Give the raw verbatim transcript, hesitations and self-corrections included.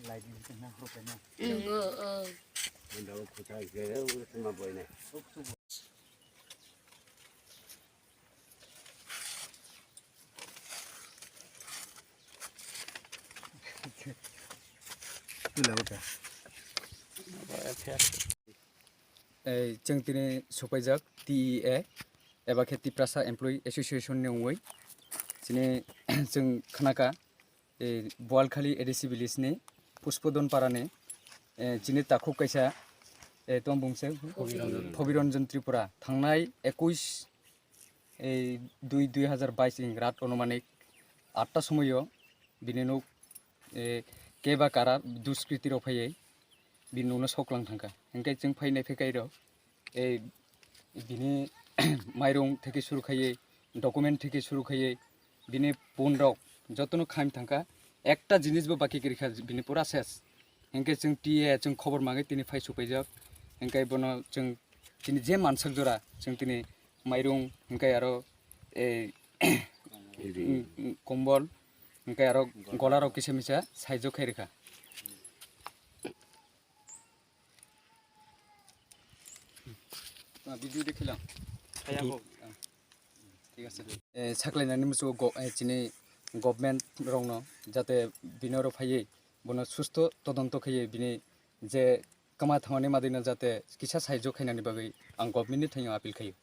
Nungo, o. Ei, chwng tini sopaijak T E A, eba khe Tiprasa Employee Association ni wngwi. Chini chwng khnaka, ei, Boalkhali A D C village ni Puspodon para ni, eh, chini takhuk kaisa, eh, tong bung se Phobiranjan Tripura. Thangnai ekush, ei, dui, dui hajar bais ni rat onumanik atta somoio bini nuk, eh, keba kara duskriti rok phaiwi bini nukno soklang thangkha. Hinkhe chwng phainai phekai rok, ei, bini mairung theke suru khaiwi, document theke suru khaiwi, bini pun rok jotono khaim thangkha, ekta jinis bo baki kwrwikha, bini pura ses. Hinkhe chwng T A chwng khobor mangwi tini phai supaijak. Hinkhe bono chwng tini je mansak jora chwng tini mairung hinkhe aro ei kombol hinkhe aro gola rok kisa misa saijo khairikha. Ah, video de khilang. Thik ase. Eh, saklainani musugo go-, eh, chini government rokno jate bini oro phaiwi bono susto todonto khaiwi bini je kwma thangmani madino jate kisa saijo khainani bagwi ang government ni thangwi appeal khaio.